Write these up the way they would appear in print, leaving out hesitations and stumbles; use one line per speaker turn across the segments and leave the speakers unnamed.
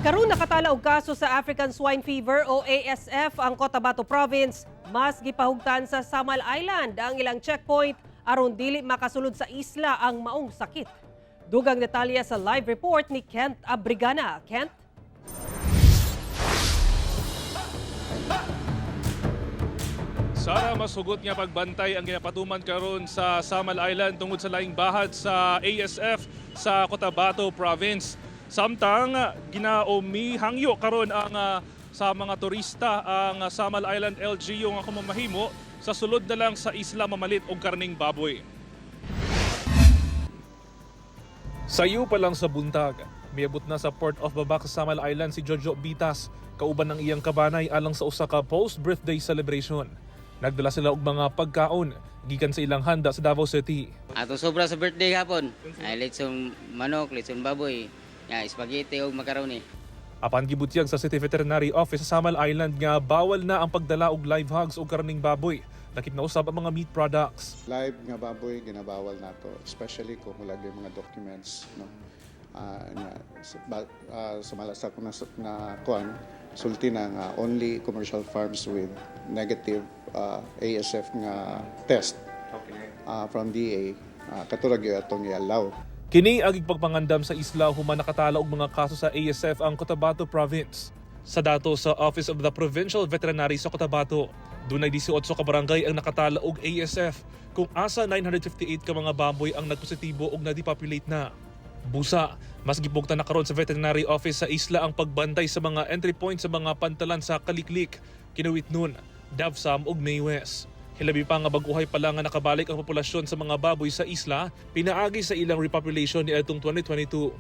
Karon nakatala og kaso sa African Swine Fever o ASF ang Cotabato Province. Mas gipahugtan sa Samal Island ang ilang checkpoint aron dili makasulod sa isla ang maong sakit. Dugang detalye sa live report ni Kent Abrigana. Kent?
Sara, mas hugot nga pagbantay ang ginapatuman karon sa Samal Island tungod sa laing bahad sa ASF sa Cotabato Province. Samtang ginaomi hangyo karon ang sa mga turista ang Samal Island LGU nga kumamahimo sa sulod na lang sa isla mamalit og karning baboy. Sayo pa lang sa buntag, miabot na sa Port of Babak sa Samal Island si Jojo Bitas, kauban ng iyang kabanay alang sa usa ka post-birthday celebration. Nagdala sila og mga pagkaon gikan sa ilang handa sa Davao City.
Ato sobra sa birthday hapon. Ay litson manok, litson baboy, ya spaghetti ug macaroni.
Apan gibutyag sa City Veterinary Office sa Samal Island nga bawal na ang pagdala og live hogs o karning baboy. Lakip na usab ang mga meat products.
Live nga baboy ginabawal nato, especially kung wala gyud mga documents, no. Nya, sumala sa ko na kuan sulti na nga only commercial farms with negative ASF nga test from DA kato ra gyud atong i-allow.
Kini ang gipagpangandam sa isla human nakatala og mga kaso sa ASF ang Cotabato Province. Sa dato sa Office of the Provincial Veterinary sa Cotabato, dunay 18 ka barangay ang nakatala og ASF kung asa 958 ka mga baboy ang nagpositibo og na-depopulate na. Busa, mas gipugtan na karon sa Veterinary Office sa isla ang pagbantay sa mga entry point sa mga pantalan sa Kaliklik, Kinuwitnon, Davsam ug Maywes. Hilabi pa nga bag-uhay pa lang nga nakabalik ang populasyon sa mga baboy sa isla pinaagi sa ilang repopulation niadtong 2022.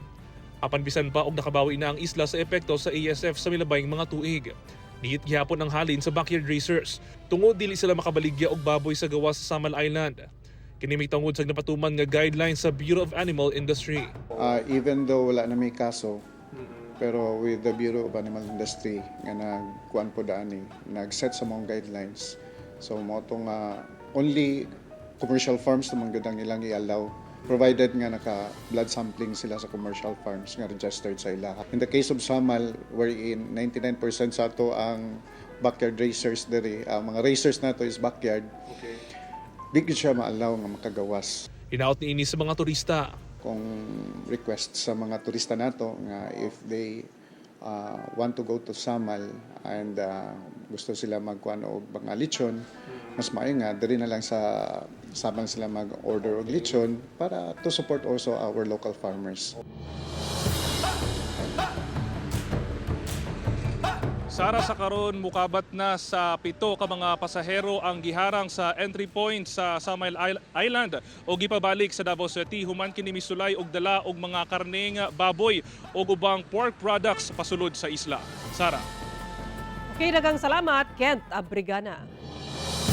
Apan bisan pa og nakabawi na ang isla sa epekto sa ASF sa milabayng mga tuig. Niyit gihapon ang halin sa backyard racers tungod dili sila makabaligya og baboy sa gawas sa Samal Island. Kini may tungod sa napatuman nga guidelines sa Bureau of Animal Industry.
Even though wala na may kaso, pero with the Bureau of Animal Industry nga nagkuan po dani, nag-set sa mga guidelines. So mo to nga only commercial farms naman gud ang ilang i-allow provided nga naka blood sampling sila sa commercial farms nga registered sa ila. In the case of Samal, wherein 99% sa ato ang backyard racers diri, ang mga racers nato is backyard. Di gyud siya ma-allow nga makagawas.
Inaot niini sa mga turista.
Kung request sa mga turista nato nga if they want to go to Samal and gusto sila magkuan og mga lechon, mas maayo nga diri na lang sa Samal sila mag-order og lechon para to support also our local farmers.
Sara, sa karon mukabat na sa 7 ka mga pasahero ang giharang sa entry point sa Samal Island o gipabalik sa Davao City human kini misulay og dala og mga karning baboy o ubang pork products pasulod sa isla. Sara.
Okay, daghang salamat, Kent Abrigana.